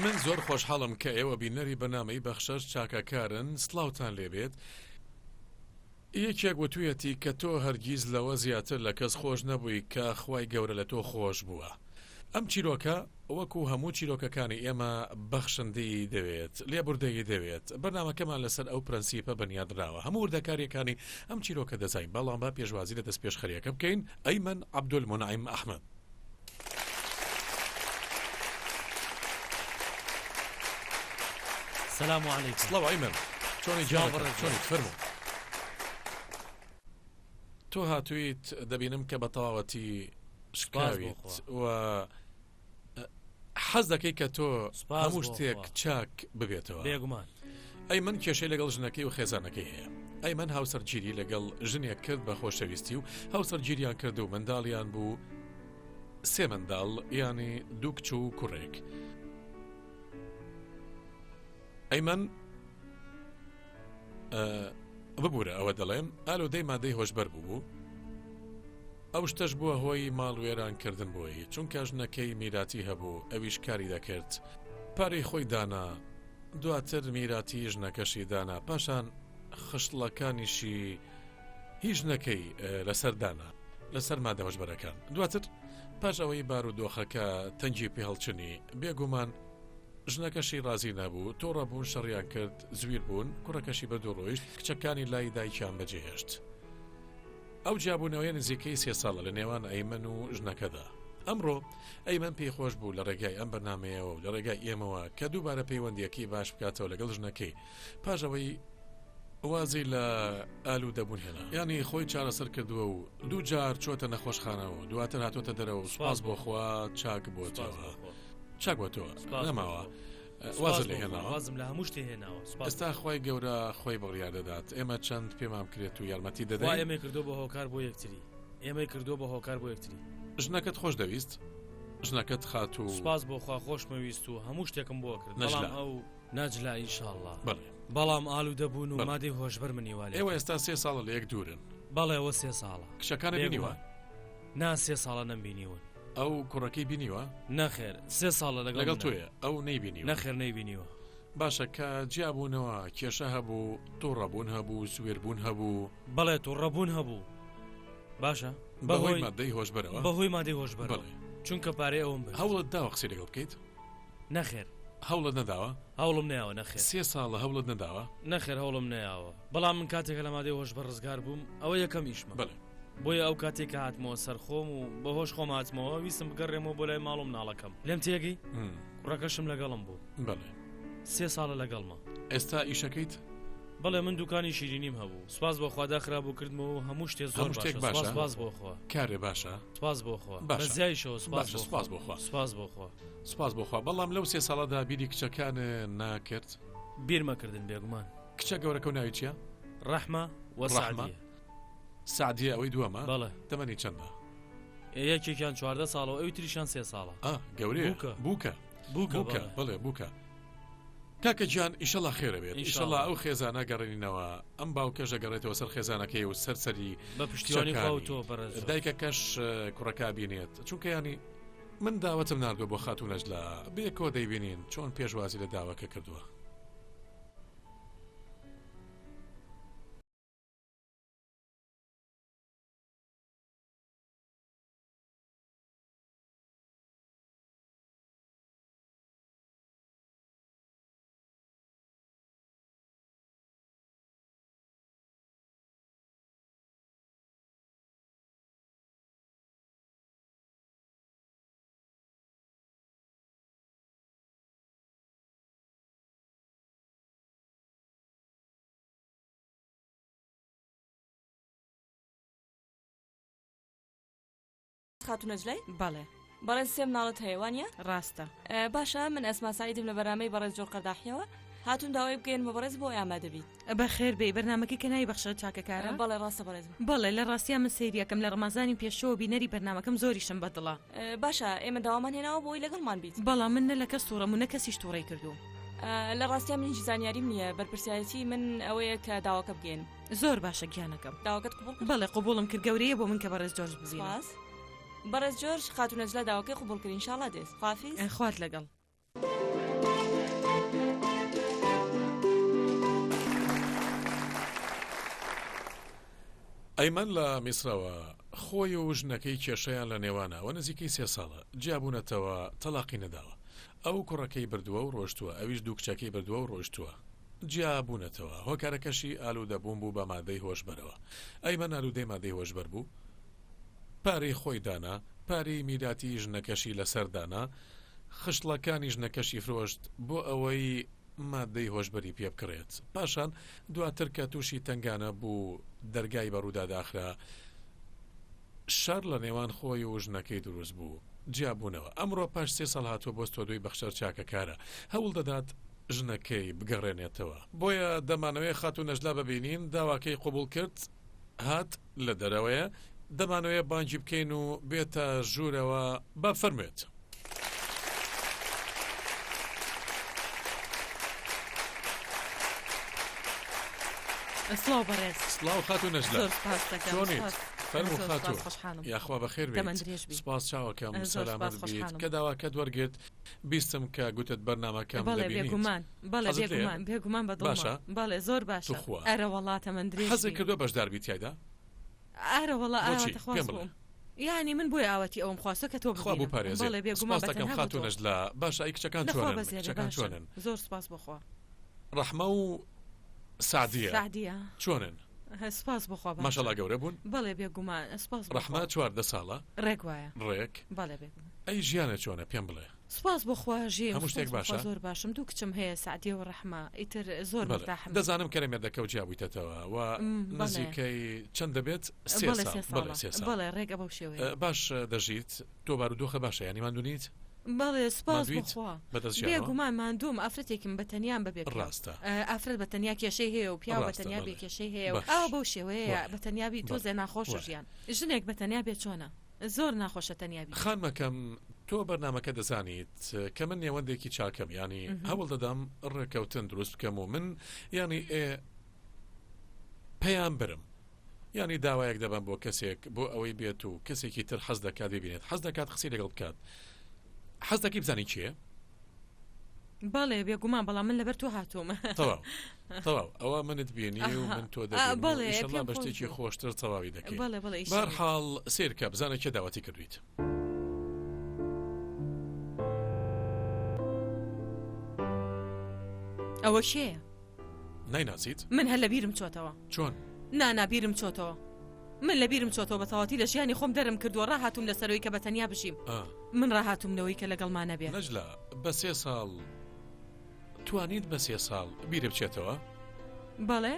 من زۆر خۆشحاڵم کە ئێوە بینەری بەرنامەی بەخشەر چاکەکارن سڵاوتان لێبێت یەکێک وتویەتی کە تۆ هەرگیز لەوە زیاتر لە کەس خۆش نەبووی کە خوای گەورە لە تۆ خۆش بووە. ئەم چیرۆکە وەکو هەموو چیرۆکەکانی ئێمە بەخشندەیی دەوێت، لێبوردەیی دەوێت. بەرنامەکەمان لەسەر ئەو پرەنسیپە بنیادنراوە. هەموو وردەکارییەکانی ئەم چیرۆکە دەزانین، بەڵام با پێشوازی لە دەستپێشخەرییەکە بکەین، ئەیمەن عەبدولمونعیم ئەحمەد. سلام علیکم. سڵاو ئەیمەن چۆنی سڵاو گیانەکەم بەڕێز چۆنیت جۆرج. فەرموو. تۆ هاتوویت دەبینم کە بە تەواوەتی سوپاس بۆ شکاویت خوا. و حەز دەکەی کە تۆ سوپاس هەموو بۆ شتێک خوا. چاک ببێتەوە. بێگومان. ئەیمەن کێشەی لەگەڵ ژنەکەی و خێزانەکەی هەیە. ئەیمەن هاوسەرگیری لەگەڵ ژنێک کرد بە خۆشەویستی و هاوسەرگیریان کرد و منداڵیان بوو سێ منداڵ یانی دوو کچ و کوڕێک. ئەیمەن ببورە ئەوە دەڵێم ئالودەی مادەی هۆشبەر بوو ئەو شتەش بووە هۆی ماڵ وێران کردن بۆی چونکە ژنەکەی میراتی هەبوو ئەویش کاری دەکرد پارەی خۆی دانا دواتر میراتی ژنەکەشی دانا پاشان خشڵەکانیشی هی ژنەکەی لەسەر دانا لەسەر مادە هۆشبەرەکان دواتر پاش ئەوەی بارودۆخەکە تەنگی پێهەڵچنی بێگومان ژنەکەشی ڕازی نەبوو، توڕە بوون شەڕیان کرد، زویر بوون، کوڕەکەشی برد و ڕۆیشت، کچەکانی لای دایکیان بەجێهێشت. ئەو جیابوونەوەیە نزیکەی سێ ساڵە لە نێوان ئەیمەن و ژنەکەدا. ئەمڕۆ ئەیمەن پێی خۆش بوو لە ڕێگای ئەم بەرنامەیەوە و لە ڕێگای ئێمەوە کە دووبارە پەیوەندییەکەی باش بکاتەوە لەگەڵ ژنەکەی پاش ئەوەی وازی لە ئالوودەبوون هێنا یانی خۆی چارەسەر کردووە و دوو جار چۆتە نەخۆشخانە و دواتر هاتۆتە دەرەوە و سوپاس بۆ خوا چاک بۆتەوە. چاک بۆتەوە نەماوە وازت لێ هێناوە؟ وازم لە هەموو شتێ هێناوە سوپاس ئێستا خوای گەورە خۆی بڕیار دەدات ئێمە چەند پێمان بکرێت و یارمەتی خوا دەدەین. ئێمەی کردووە بە هۆکار بۆ یەکتری ئێمەی کردووە بە هۆکار بۆ یەکتری. ژنەکەت خۆش دەویست؟ ژنەکەت خاتوو. سوپاس بۆ خوا خۆشمەویست و هەموو شتێکم بۆ ئەکرد بەڵام نەجلا. ئەو. نەجلا ئینشاڵڵا. بەڵێ. بەڵام ئالوودەبوون و بەڵێ. مادەی هۆشبەر منی وا لێ ئێوە کرد. ئێستا سێ ساڵە لە یەک دوورن. بەڵێ ئەوە سێ ساڵە. کچەکانت بینیوە؟ بێگومان. نا سێ ساڵە نەمبینیون. ئەو کوڕەکەی بینیوە؟ نەخێر سێ ساڵە لەگەڵ لەگەڵ منە. تۆیە ئەو نەیبینیوە؟ نەخێر نەیبینیوە. باشە کە جیابوونەوە کێشە هەبوو توڕەبوون هەبوو سوێربوون هەبوو؟ بەڵێ توڕەبوون هەبوو باشە بەهۆی مادەی هۆشبەرەوە؟ بەهۆی مادەی هۆشبەرەوە بەڵێ. چونکە پارەی ئەوم برد. هەوڵت داوە قسەی لەگەڵ بکەیت؟ نەخێر. هەوڵت نەداوە؟ هەوڵم نەیاوە نەخێر. سێ ساڵە هەوڵت نەداوە؟ نەخێر هەوڵم نەیاوە بەڵام من کاتێک لە مادەی هۆشبەر ڕزگار بووم ئەوە یەکەم ئیشمە. بەڵێ. بۆیە ئەو کاتەی کە هاتمەوە سەر خۆم و بە هۆش خۆم هاتمەوە ویستم بگەڕێمەوە بۆ لای ماڵ و مناڵەکەم. لێم تێگەی؟ کوڕەکەشم لەگەڵم بوو. بەڵێ. سێ ساڵە لەگەڵمە. ئێستا ئیشەکەیت؟ بەڵێ من دوکانی شیرینیم هەبوو. سوپاس بۆ خوا داخرابوو کردمەوە و هەموو شتێ زۆر هەموو شتێک باشە. باشە؟ سوپاس بۆ خوا. کارێ باشە؟ سوپاس بۆ خوا. بە باشە. زیایشەوە سوپاس باشە بۆ خوا. سوپاس بۆ خوا. سوپاس بۆ خوا. سوپاس بۆ خوا. بەڵام لەو سێ ساڵەدا بیری کچەکانت ناکرد؟ بیرمە کردن بێگومان. کچە گەورەکەو ناوی چییە؟ ڕەحمە و ڕەحمە. سەعدیە. سەعدیە ئەوەی دووەمە؟ بەڵێ. تەمەنی چەندە؟ یەکێکیان 14 ساڵە و ئەوی تریشیان سێ ساڵە. ئا گەورەیە. بووکە. بووکە. بووکە بووکە بەڵێ. بەڵێ بووکە. کاکە گیان ئیشەڵا خێرە بێت ئیشەڵا ئینشاڵڵا. ئەو خێزانە گەڕێنینەوە ئەم باوکەش ئەگەڕێتەوە سەر خێزانەکەی و سەر سەری بە پشتیوانی خوا و کچەکانی تۆ بەڕێز جۆرج. دایکەکەش کوڕەکە ئەبینێت چونکە یانی من داوەتم ناردووە بۆ خاتوو نەجلا بەیەکەوە دەیبینین چۆن پێشوازی لە داوەکە کردووە. خاتوو نەجلای؟ بەڵێ. بەڕێز سێ مناڵت هەیە وانیە؟ ڕاستە. باشە من ئەسما سەعیدم لە بەرنامەی بەڕێز جۆر قەرداحیەوە هاتووم داوای بگەیەنمە بەڕێز بۆ ئامادە بیت. بەخێر بێی بەرنامەکەی کە ناوی بەخشەر چاکەکارە؟ بەڵێ ڕاستە بەڕێزم. بەڵێ لە ڕاستیا من سەیری ئەکەم لە ڕەمازانی پێشەوە بینەری بەرنامەکەم زۆریشم بە دڵە. باشە ئێمە داوامان هێناوە بۆ ئەوەی لەگەڵمان بیت. بەڵام من نە لە کەس توڕەم و نە کەسیش توڕەی کردووم. لە ڕاستیا من هیچ زانیاریم نییە بەرپرسیارێتی من ئەوەیە کە داواکە بگەیەنم. زۆر باشە گیانەکەم. داواکەت قبوڵ کرد؟ بەڵێ قبوڵم کرد گەورەیە بۆ من کە بەڕێز جۆرج ببینم. سوپاس. بەڕێز جۆرج خاتوو نەجلا داواکەی قبوڵ کرد ئینشاڵا دێت. خوافیز. خوات لەگەڵ. ئەیمەن لە میسرەوە خۆی و ژنەکەی کێشەیان لە نێوانە و نزیکەی سێ ساڵە جیابوونەتەوە تەڵاقی نەداوە ئەو کوڕەکەی بردووە و ڕۆشتووە ئەویش دوو کچەکەی بردووە و ڕۆشتووە جیابوونەتەوە هۆکارەکەشی ئالوودەبوون بوو بە مادەی هۆشبەرەوە ئەیمەن ئالوودەی مادەی هۆشبەر بوو پارەی خۆی دانا، پارەی میراتی ژنەکەشی لەسەر دانا، خشڵەکانی ژنەکەشی فرۆشت بۆ ئەوەی مادەی هۆشبەری پێ بکڕێت. پاشان دواتر کە تووشی تەنگانە بوو دەرگای بە ڕوودا داخرا، شەڕ لە نێوان خۆی و ژنەکەی دروست بوو، جیا بوونەوە. ئەمڕۆ پاش سێ ساڵ هاتووە بۆ ستۆدیۆی بەخشەر چاکەکارە، هەوڵ دەدات ژنەکەی بگەڕێنێتەوە. بۆیە دەمانەوێ خاتوو نەجلا ببینین، داواکەی قبوڵ کرد، هات. لە دەرەوەیە دەمانەوێ بانگی بکەین و بێتە ژوورەوە با بفەرموێت. سڵاو بەڕێز. سڵاو خاتوو نەجلا. زۆر سپاس دەکەم. چۆنیت؟ سپاس. فەرموو زۆر خاتوو. سپاس خۆشحاڵم. یاخوا بەخێر بێیت. تەمەن درێژ بی. سپاس چاوەکەم زۆر سپاس سەلامەت بیت. خۆشحاڵم. کە داواکەت وەرگرت بیستم کە گوتت بەرنامەکەم بەڵێ دەبینیت. بێگومان. بەڵێ حەزت لێیە؟ بێگومان بێگومان بە دڵمە. باشە؟ بەڵێ زۆر باشە. توخوا. ئەرەوەڵا تەمەن درێژ حەزت بی. کردووە بەشدار بیت تیایدا؟ ئەرەوەڵا بۆچی؟ ئاواتە خواز پێم بڵێ. بووم. یانی من بۆیە ئاواتی ئەوەم خواستوە کە تۆ خوا ببینم. بپارێزێت. بەڵێ بێگومان سپاس بە دەکەم تەنها بۆ خاتوو تۆ. نەجلا. باشە ئەی کچەکان لە خوا چۆنن؟ بەزێ بێ کچەکان باشن. چۆنن؟ زۆر سپاس بۆ خوا. ڕەحمە و سەعدیە سەعدیە. چۆنن؟ سپاس بۆ خوا باشن. ماشەڵا گەورە بوون؟ بەڵێ بێگومان سپاس بۆ ڕەحمە خوا. 14 ساڵە؟ ڕێک وایە. ڕێک. بەڵێ بێگومان. ئەی ژیانت چۆنە پێم بڵێ؟ سوپاس بۆ خوا ژیم هەموو شتێک سوپاس بۆ خوا باشە؟ زۆر باشم دوو کچم هەیە سەعدیە و ڕەحمە ئیتر زۆر بەڵێ مورتاحم. دەزانم کە لە مێردەکەو جیا بوویتەتەوە و م، بەڵێ. نزیکەی چەند دەبێت سێ بەڵێ ساڵ سێ بەڵێ ساڵە سێ ساڵ بەڵێ ڕێک بەو شێوەیە. باش دەژیت تۆ بارودۆخە باشە یانی ماندوو نیت؟ بەڵێ سوپاس بۆ ماندوویت خوا بەدەست ژیانەوە؟ بێگومان ماندووم ئافرەتێکم بە تەنیام بەبێ پیاو ڕاستە. ئافرەت بە تەنیا کێشەی هەیە و پیاو بە ڕاستە تەنیا بێ بەڵێ کێشەی هەیە و باش ئاوا بەو شێوەیە وایە بە تەنیا بی بەڵێ تۆزێ ناخۆشە وایە. ژیان ژنێک بە تەنیا بێ چۆنە؟ زۆر ناخۆشە تەنیا بی. خانمەکەم تۆ بەرنامەکە دەزانیت کە من نێوەندێکی چاکەم یانی هەوڵ دەدەم ڕێکەوتن دروست بکەم و من یانی ئێ پەیام برم یانی داوایەک دەبەم بۆ کەسێک بۆ ئەوەی بێت و کەسێکی تر حەز دەکات ببینێت حەز دەکات قسەی لەگەڵ بکات حەز دەکەی بزانی کێیە؟ بەڵێ بێگومان بەڵام من لەبەر تۆ هاتووم. تەواو تەواو ئەوە منت بینی و من تۆ دەبینم و بەڵێ ئیشەڵا پێم بە خۆش شتێکی بوو. خۆشتر تەواوی دەکەین. بەڵێ بەڵێ ئیشەڵا. بەهەرحاڵ سەیرکە بزانە کێ داوەتی کردوویت. ئەوە کێیە؟ نایناسیت؟ من هەر لەبیرم چۆتەوە. چۆن؟ نا نا بیرم چۆتەوە. من لەبیرم چۆتەوە بە تەواتی لە ژیانی خۆم دەرم کردووە ڕاهاتووم لەسەرەوەی کە بە تەنیا بژیم. من ڕاهاتووم لەوەی کە لەگەڵما نەبێ. نەجلا بە سێ ساڵ توانیت بە سێ ساڵ بیرت بچێتەوە؟ بەڵێ.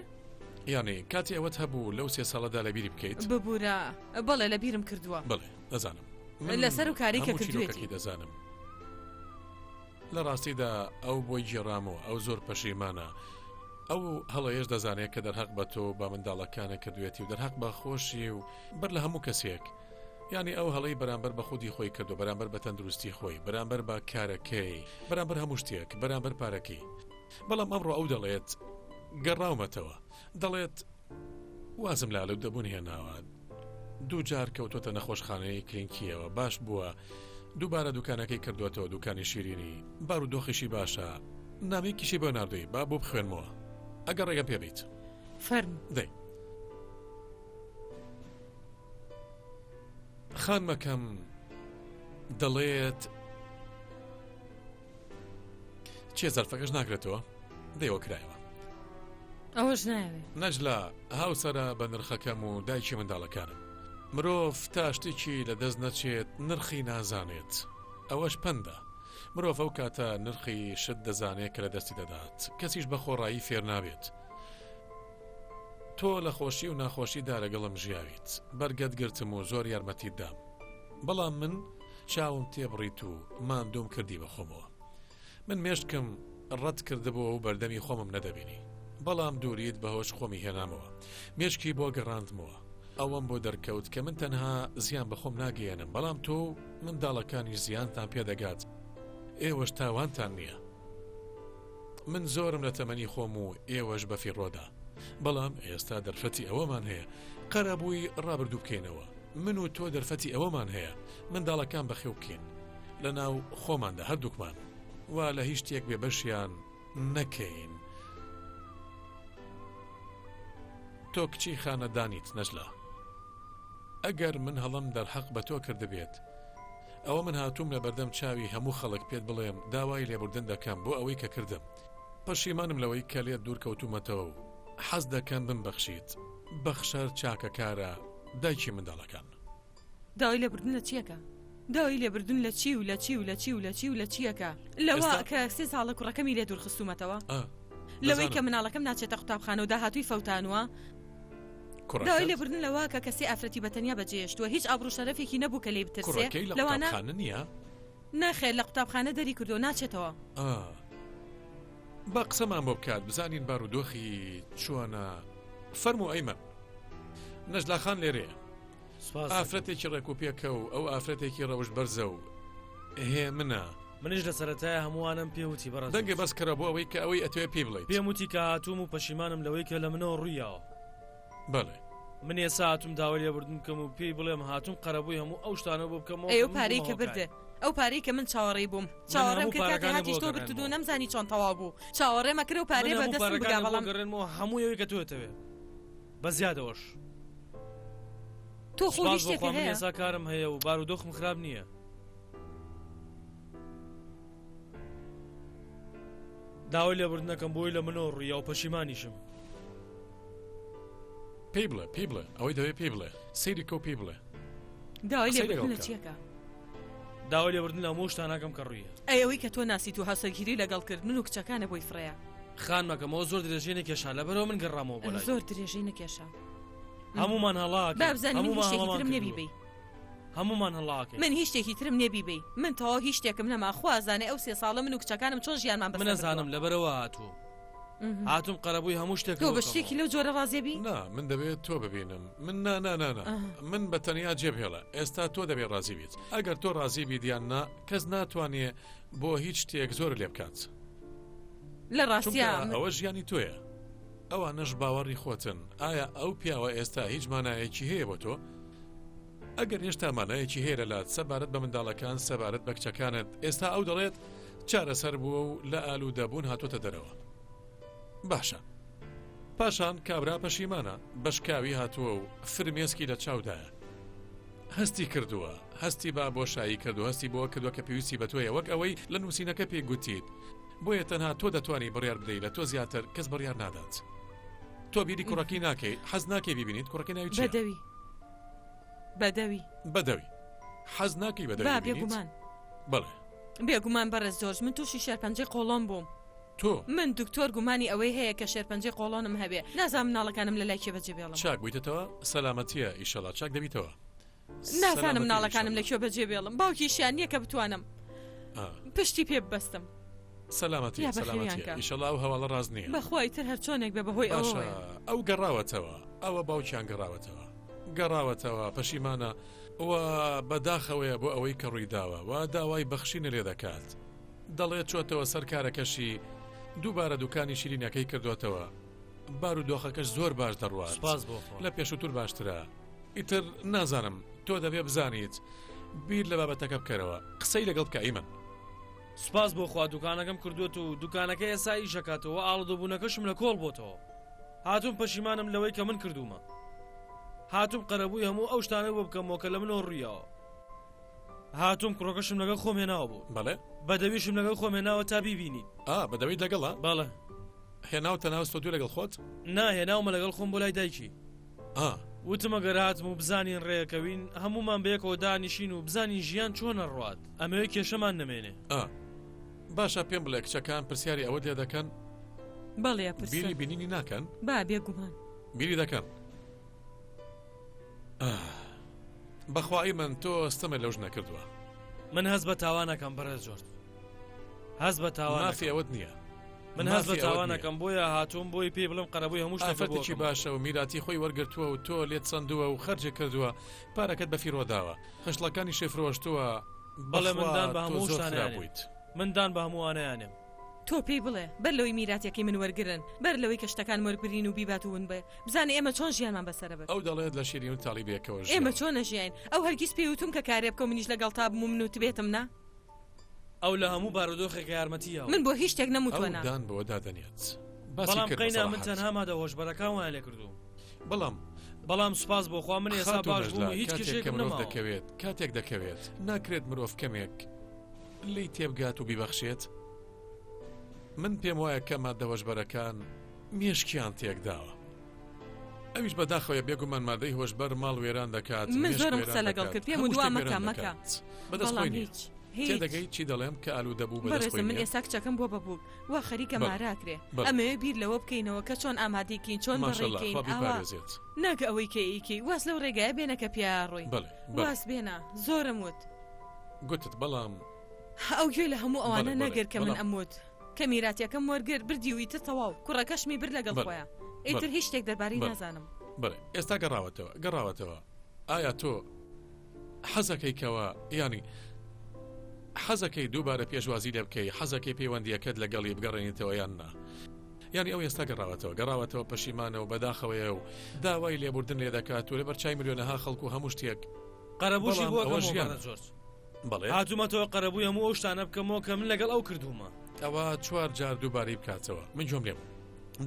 یانی کاتی ئەوەت هەبوو لەو سێ ساڵەدا لەبیری بکەیت؟ ببورە بەڵێ لەبیرم کردووە. بەڵێ دەزانم. من لەسەر و کارەی کە هەموو کردوویەتی. چیرۆکەکەی دەزانم. لە ڕاستیدا ئەو بۆی گێڕامەوە، ئەو زۆر پەشیمانە. ئەو هەڵەیەش دەزانێت کە دەرهەق بە تۆ و بە منداڵەکانت کردوویەتی و دەرهەق بە خۆشی و بەر لە هەموو کەسێک. یانی ئەو هەڵەی بەرامبەر بە خودی خۆی کردووە، بەرامبەر بە تەندروستی خۆی، بەرامبەر بە کارەکەی، بەرامبەر هەموو شتێک، بەرامبەر پارەکەی. بەڵام ئەمڕۆ ئەو دەڵێت گەڕاومەتەوە. دەڵێت وازم لە ئالوودەبوون هێناوە. دووجار کەوتۆتە نەخۆشخانەی کلینکیەوە باش بووە دووبارە دوکانەکەی کردووەتەوە دوکانی شیرینی بارودۆخیشی باشە نامەیەکیشی بۆ ناردووی با بۆ بخوێنمەوە ئەگەر ڕێگەم پێ بیت فەرموو دەی خانمەکەم دەڵێت چیە زەرفەکەش ناکرێتەوە دەیەوە کرایەوە. ئەوەش نایەوێ. نەجلا، هاوسەرە بە نرخەکەم و دایکی منداڵەکانم. مرۆڤ تا شتێکی لە دەست نەچێت نرخی نازانێت. ئەوەش پەندە. مرۆڤ ئەو کاتە نرخی شت دەزانێت کە لە دەستی دەدات. کەسیش بە خۆڕایی فێر نابێت. تۆ لە خۆشی و ناخۆشیدا لەگەڵم ژیاویت. بەرگەت گرتم و زۆر یارمەتیت دام. بەڵام من چاوم تێبڕیت و ماندووم کردی بە خۆمەوە. من مێشکم ڕەت کردبۆوە و بەردەمی خۆمم نەدەبینی. بەڵام دووریت بە هۆش خۆمی هێنامەوە. مێشکی بۆ گەڕاندمەوە. ئەوەم بۆ دەرکەوت کە من تەنها زیان بە خۆم ناگەیەنم، بەڵام تۆ و منداڵەکانیش زیانتان پێ دەگات. ئێوەش تاوانتان نییە. من زۆرم لە تەمەنی خۆم و ئێوەش بەفیڕۆدا. بەڵام ئێستا دەرفەتی ئەوەمان هەیە قەرەبووی ڕابردوو بکەینەوە. من و تۆ دەرفەتی ئەوەمان هەیە منداڵەکان بەخێو بکەین لە ناو خۆماندا هەردووکمان و لە هیچ شتێک بێبەشیان. نەکەین. تۆ کچی خانەدانیت نەجلا. ئەگەر من هەڵەم دەرحەق بە تۆ کردبێت، ئەوە من هاتووم لە بەردەم چاوی هەموو خەڵک پێت بڵێم داوای لێبوردن دەکەم بۆ ئەوەی کە کردم. پەشیمانم لەوەی کە لێت دوور کەوتوومەتەوە و حەز دەکەم بمبەخشیت. بەخشەر چاکەکارە دایکی منداڵەکان. داوای لێبوردن لە چیەکە؟ داوای لێبوردن لە چی و لە چی و لە چی و لە چی و لە چیەکە؟ لەوە کە سێ ساڵە کوڕەکەمی لێ دوورخستوومەتەوە؟ لەوەی کە مناڵەکەم ناچێتە قوتابخانە و داهاتووی فەوتانووە؟ داوای لێبوردن لەوە کە کە سێ ئافرەتی بە تەنیا بەجێهێشتووە هیچ ئابڕوو شەرەفێکی نەبوو کە لێی بترسێ؟ لەوانە. نەخێر لە قوتابخانە دەری کردووە ناچێتەوە. با قسەمان بۆ بکات بزانین بارودۆخی چۆنە فەرموو ئەیمەن نەجلا خان لێرەیە ئافرەتێکی ڕێک و پێکە و ئەو ئافرەتێکی ڕەوشت بەرزە و هێمنە. منیش لە سەرەتای هەمووانم پێ وتی بەڕێز دەنگێ بەس کەرە بۆ ئەوەی کە ئەوەی ئەتەوێ پێی بڵێیت. پێم وتی کە هاتووم و پەشیمانم لەوەی کە لە منەوە ڕوویاوە. بەڵێ. من ئێستا هاتووم داوای لێبوردن بکەم و پێی بڵێم هاتووم قەرەبووی هەموو ئەو شتانە بۆ بکەمەوە ئەی ئەو پارەی کە بردت ئەو پارەی کە من چاوەڕێی بووم چاوەڕێم کرد کاتێ هاتیش تۆ بردت و نەمزانی چۆن تەواو بوو چاوەڕێم ئەکرد ئەو پارەیە بە دەستم بگا بەڵام. گەڕێنمەوە هەموو ئەوەی کە تۆ ئەتەوێ بە زیادەوەش. تۆ خۆ هیچ سوپاس بۆ شتێکت خوا من هەیە؟ ئێستا کارم هەیە و بارودۆخم خراپ نییە. داوای لێبوردن ئەکەم بۆی لە منەوە ڕوویا و پەشیمانیشم. پێی بڵێ پێی بڵێ ئەوەی دەوێ پێی بڵێ سەیری کە و پێی بڵێ. داوای قسەی لەگەڵ لێبوردن لە بکە. چیەکە؟ داوای لێبوردن لە هەموو شتانەکەم کە ڕوویە. ئەی ئەوەی کە تۆ ناسیت و هاوسەرگیری لەگەڵ کرد من و کچەکانە بۆی فڕێیا. خانمەکەم ئەوە زۆر درێژەی نەکێشا لەبەرئەوە من گەڕامەوە بۆ لای. زۆر درێژەی نەکێشا. هەموومان هەڵە با ئەکەین بزانی من هیچ هەموومان شتێکی هەڵەمان ترم نیە کردووە بیبەی. هەموومان هەڵە ئەکەین. من هیچ شتێکی ترم نیە بیبەی. من تەواو هیچ شتێکم نەما خوا ئەزانێ ئەو سێ ساڵە من و کچەکانم چۆن ژیانمان من بەسەر ئەزانم بردووە. لەبەرئەوە هاتووم. هاتووم قەرەبووی هەموو شتێکت تۆ بۆ بە شتێکی بکەمەوە. لەو جۆرە ڕازیە بی؟ نا من دەبێت تۆ ببینم من نا نا نا نا من بە تەنیا جێبهێڵە ئێستا تۆ دەبێ ڕازی بیت ئەگەر تۆ ڕازی بیت یان نا کەس ناتوانێ بۆ هیچ شتێک زۆرت لێ بکات. لە ڕاستیا چونکە من. ئەوە ژیانی تۆیە ئەوانەش باوەڕی خۆتن ئایا ئەو پیاوە ئێستا هیچ مانایەکی هەیە بۆ تۆ؟ ئەگەر هێشتا مانایەکی هەیە لەلات سەبارەت بە منداڵەکان سەبارەت بە کچەکانت ئێستا ئەو دەڵێت چارەسەر بووە و لە ئالوودەبوون هاتۆتە دەرەوە باشە پاشان کابرا پەشیمانە بەشکاوی هاتووە و فرمێسکی لە چاودایە هەستی کردووە هەستی بە بۆشایی کردو هەستی بۆ کردووە کە پێویستی بە تۆیە وەک ئەوەی لە نووسینەکە پێی گوتیت بۆیە تەنها تۆ دەتوانی بڕیار بدەیت لە تۆ زیاتر کەس بڕیار نادات تۆ بیری کوڕەکەی ناکەی حەز ناکەی بیبینیت کوڕەکەی ناوی چییە؟ بەدەوی بەدەوی بەدەوی حەز ناکەی بەدەوی با ببینیت؟ بێگومان بەڵێ بێگومان بەڕێز جۆرج من تووشی شێرپەنجەی قۆڵۆن بووم تۆ من دکتۆر گومانی ئەوەی هەیە کە شێرپەنجەی قۆڵۆنم هەبێ نازانم مناڵەکانم لە لای کێ بەجێ بێڵم چاک بوویتەتەوە سەلامەتیە ئیشەڵا چاک دەبیتەوە نازانم سەلامەتی مناڵەکانم لە ئیشەڵا کوێ بەجێ بێڵم باوکیشیان نییە کە بتوانم ئا. پشتی پێ ببەستم سەلامەتیە یا بەخێویان سەلامەتیە کە. ئیشەڵا ئەو هەواڵە ڕاست نییە بەخوا ئیتر هەرچۆنێک بێ بەهۆی باشە ئەوەوەیە. ئەو گەڕاوەتەوە ئەوە باوکیان گەڕاوەتەوە گەڕاوەتەوە پەشیمانە و بەداخەوەیە بۆ ئەوەی کە ڕوویداوە و داوای بەخشینە لێ دەکات دەڵێت چۆتەوە سەر کارەکەشی دووبارە دوکانی شیرینەکەی کردۆتەوە بارودۆخەکەش زۆر باش دەڕوات سوپاس بۆ خوا. لە پێشووتر باشترە ئیتر نازانم تۆ دەبێ بزانیت بیر لە بابەتەکە بکەرەوە قسەی لەگەڵ بکە ئەیمەن. سوپاس بۆ خوا دوکانەکەم کردووەت و دوکانەکە ئێستا ئیش ئەکاتەوە ئاڵودەبوونەکەشم لە کۆڵ بۆتەوە هاتووم پەشیمانم لەوەی کە من کردوومە هاتووم قەرەبووی هەموو ئەو شتانە بۆ بکەمەوە کە لە منەوە ڕوویاوە هاتووم کوڕەکەشم لەگەڵ خۆم هێناوە بۆ بەڵێ بەدەویشم لەگەڵ خۆم هێناوە تا بیبینیت ئا بەدەویت لەگەڵە بەڵێ هێناوتە ناو ستۆدیۆ لەگەڵ خۆت؟ نا هێناومە لەگەڵ خۆم بۆ لای دایکی ئا. وتم ئەگەر هاتم و بزانین ڕێکەوین هەموومان بەیەکەوە دانیشین و بزانین ژیان چۆن ئەڕوات ئەمەوێ کێشەمان نەمێنێ. ئا. باشە پێم بڵێ کچەکان پرسیاری ئەوەت لێ دەکەن؟ بەڵێ ئەپرسن. بیری بینینی ناکەن؟ با بێگومان. بیری دەکەن. ئا. بەخوا ئەیمەن تۆ ستەمت لەو ژنە کردووە. من هەست بە تاوان ئەکەم بەڕێز جۆرج. هەست بە تاوان مافی ئەکەم. ئەوەت نییە. من هەست بە مافی ئەوەت تاوان نییە. ئەکەم بۆیە هاتووم بۆی پێی بڵێم قەرەبووی هەموو شتێکت بۆ ئافرەتێکی ئەکەمەوە. باشە و میراتی خۆی وەرگرتووە و تۆ لێت سەندووە و خەرجت کردووە پارەکەت بە فیڕۆ داوە خشڵەکانیشی فرۆشتووە بەڵێ من بەخوا دان بە تۆ هەموو زۆر شتانە خراپ ئەنێم. بوویت. من دان بە هەمووانەیانێم. تۆ پێی بڵێ بەر لەوەی میراتیەکەی من وەرگرن بەر لەوەی کە شتەکانم وەربگرین و بیبات و ون بێ بزانێ ئێمە چۆن ژیانمان بەسەرە برد. ئەو دەڵێت لە شیرین و تاڵی بەیەکەوە ئێمە ژیاون. چۆن ئەژیاین ئەو هەرگیز پێی وتوم کە کارێ بکە و منیش لەگەڵتا بم و من وتبێتم نا. ئەو لە هەموو بارودۆخێکا یارمەتی یاوم. من بۆ هیچ شتێک نەموتوە ئەو نا. دان بەوەدا دەنێت. باسی بەڵام کرد بە قەینا من سەراحەت. تەنها مادە هۆشبەرەکان وایان لێ کردووم. بەڵام. بەڵام سوپاس بۆ خوا من ئێستا خاتوو باش بووم نەجلا و هیچ کاتێک کە کێشەیەکم مرۆڤ نەماوە. دەکەوێت کاتێک دەکەوێت ناکرێت مرۆڤ کەمێک لێی تێبگات و بیبەخشێت؟ من پێم وایە کە مادە هۆشبەرەکان مێشکیان تێکداوە. ئەویش بەداخەوەیە بێگومان مادەی هۆشبەر ماڵ وێران دەکات من مێشک زۆرم وێران قسە لەگەڵ دەکات کرد پێم هەموو وتوە شتێک مەکە وێران مەکە دەکات بەدەست بەڵام خۆی نییە هیچ هیچ تێدەگەیت چی دەڵێم کە ئالوودە بوو بەدەست بەڕێزم خۆی من نییە ئێستا کچەکەم بووە بە بووک وا خەریکە بەڵێ مارە ئەکرێ بەڵێ ئەمەوێ بیر لەوە بکەینەوە کە چۆن ئامادەی کەین چۆن بەڕێی ماشەڵا کەین خوا ئاوا بیپارێزێت نەک ئەوەی کە ئەیکەی واز لەو ڕێگایە بێنە کە پیایا ڕۆی بەڵێ بەڵێ واز بێنە زۆرم وت گوتت بەڵام ئەو گوێی لە هەموو بەڵێ ئەوانە بەڵێ نەگرت کە من بەڵام ئەموت کە میراتیەکەم وەرگرت بردی و ئیتر تەواو کوڕەکەشمی برد لەگەڵ بەڵێ خۆیا بەڵێ ئیتر هیچ شتێک دەربارەی بەڵێ نازانم. بەڵێ ئێستا گەڕاوەتەوە گەڕاوەتەوە ئایا تۆ حەزەکەی کەوا یانی حەزەکەی دووبارە پێشوازی لێ بکەی حەزەکەی پەیوەندیەکەت لەگەڵی بگەڕێنیتەوە یان نا یانی ئەو ئێستا گەڕاوەتەوە گەڕاوەتەوە پەشیمانە و بەداخەوەیە و داوای لێبوردن لێ دەکات و لەبەر چای ملیۆنەها خەڵک و هەموو شتێک قەرەبووشی بەڵام بۆ ئەوە ئەکەمەوە ژیانە بەڕێز جۆرج. بەڵێ. هاتوومەتەوە قەرەبووی هەموو ئەو شتانە بکەمەوە کە من لەگەڵ ئەو کردوومە. ئەوە چوار جار دووبارەی بکاتەوە. من گوێم لێ بوو.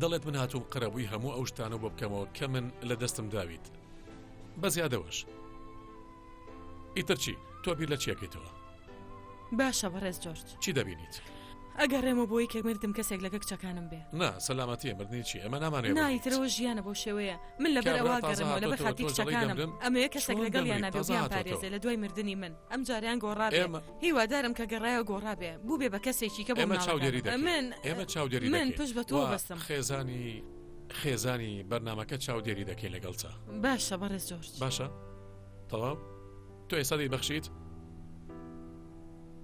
دەڵێت من هاتووم قەرەبووی هەموو ئەو شتانە بۆ بکەمەوە کە من لە دەستم داویت. بە زیادەوەش. ئیتر چی؟ تۆ بیر لە چی ئەکەیتەوە؟ باشە بەڕێز جۆرج. چی دەبینیت؟ ئەگەڕێمەوە بۆی کە مردم کەسێک لەگە کچەکانم بێ. نا سەلامەتیە مردنی چی ئێمە نامانەوێ نا بمریت. ئیتر ئەوە ژیانە بەو شێوەیە من لەبەر کابرا ئەوە تازە ئەگەڕێمەوە لەبەر هاتۆتەوە خاتری تۆش دەڵێی کچەکانم دەمرم ئەمەوێ کەسێک چۆن لەگەڵیان دەمریت نابێ و تازە بیان هاتۆتەوە. پارێزێ لە دوای مردنی من ئەم جارەیان گۆڕابێ ئێمە. هیوادارم کە گەڕایەوە گۆڕابێ بووبێ بە کەسێکی کە بۆ ئێمە چاودێری مناڵەکانم دەکەین من ئێمە چاودێری من دەکەین پشت بە تۆ و بەستم. خێزانی خێزانی بەرنامەکە چاودێری دەکەین لەگەڵتا. باشە بەڕێز جۆرج. باشە تەواو تۆ ئێستا دەیبەخشیت؟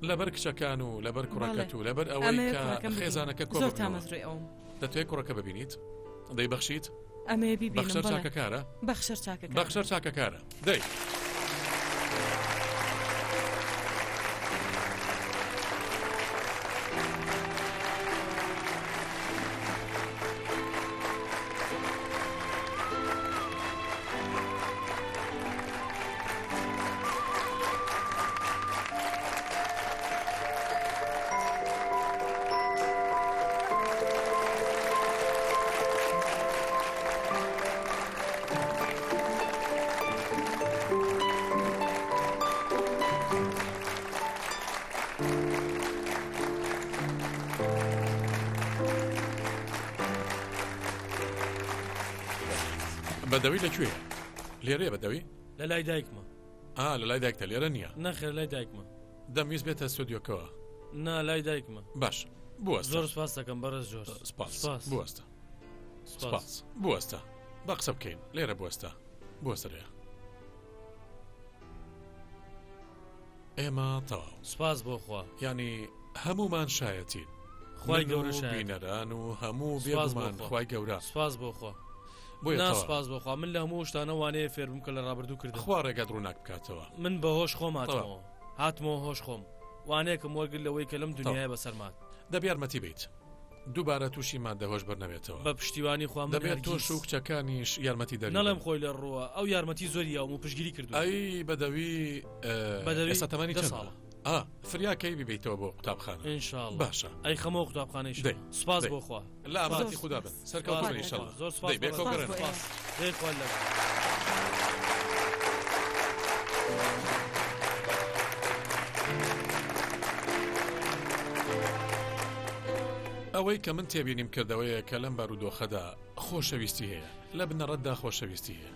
لەبەر کچەکان و لەبەر کوڕەکەت و لەبەر ئەوەی ئەمەوێ کە کوڕەکەم ببینم. خێزانەکە کۆ زۆر ببنەوە. تامەزرۆی ئەوم. دەتەوێت کوڕەکە ببینیت؟ دەیبەخشیت؟ ئەمەوێ بیبینم بەخشەر بەڵێ. چاکەکارە؟ بەخشەر چاکەکارە. بەخشەر چاکەکارە. دەی. بەدەوی لە کوێیە؟ لێرەیە بەدەوی؟ لە لای دایکمە. ئا لە لای دایکتە لێرە نییە؟ نەخێر لای دایکمە. دەمویست بێتە ستۆدیۆکەوە. نا لای دایکمە. باش بوەستە. زۆر سپاست دەکەم بەڕێز جۆرج. سپاس. سپاس. بوەستە. سپاس. سپاس. بوەستە. با قسە بکەین. لێرە بوەستە. بوەستە لێرە. ئێمە تەواو. سپاس بۆ خوا. یانی هەموومان شایەتین. خوای من گەورە و شایەتە. بینەران و هەموو سپاس بۆ بێگومان خوا. خوای گەورە. سپاس بۆ خوا. بۆیە نا تەواو. سپاس بۆ خوا من لە هەموو شتانە وانەیە فێر بووم کە لە ڕابردوو کردم. خوا ڕێگات ڕووناک بکاتەوە. من بە هۆش خۆم تەواو. هاتمەوە. هاتمەوە هۆش خۆم. وانەیەکم وەرگرت لەوەی کە لەم تەواو. دنیایە بەسەرمات. دەبێ یارمەتی بیت. دووبارە تووشی مادە هۆشبەر نەبێتەوە. بە پشتیوانی خوا من دەبێت تۆش هەرگیز. و کچەکانیش یارمەتیدەری نەڵێم بن. خۆی لە ڕووە ئەو یارمەتی زۆری یاوم و پشتگیری کردووم. ئەی بەدەوی بەدەوی ئێستا تەمەنی دە چەندە؟ ساڵە. ئا فریا کەی بیبەیتەوە بۆ قوتابخانە؟ ان شاء اللە. باشە. ئەیخەمەوە قوتابخانەی دەی. شەوە. سوپاس دەی. بۆ خوا. لە ئامانەتی سوپاس. خودا بن. سوپاس سەرکەوتوو بن بۆ ان شاء اللە. خوا. زۆر سوپاس دەی بێکەوە بەڕێز. گەڕێنەوە. سوپاس. دەی خوا لەگەڵ. ئەوەی کە من تێبینیم کرد ئەوەیە کە لەم بارودۆخەدا خۆشەویستی هەیە، لە بنەڕەتدا خۆشەویستی هەیە.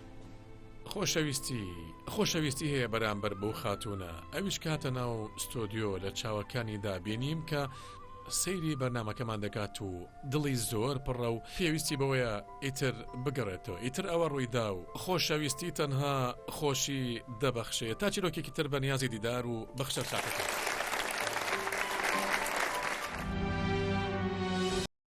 خۆشەویستی، خۆشەویستی هەیە بەرامبەر بەو خاتوونە، ئەویش کە هاتە ناو ستۆدیۆ لە چاوەکانیدا بینیم کە سەیری بەرنامەکەمان دەکات و دڵی زۆر پڕە و پێویستی بەوەیە ئیتر بگەڕێتەوە، ئیتر ئەوە ڕوویدا و خۆشەویستی تەنها خۆشی دەبەخشێ تا چیرۆکێکی تر بە نیازی دیدار و بەخشەر چاکەکان.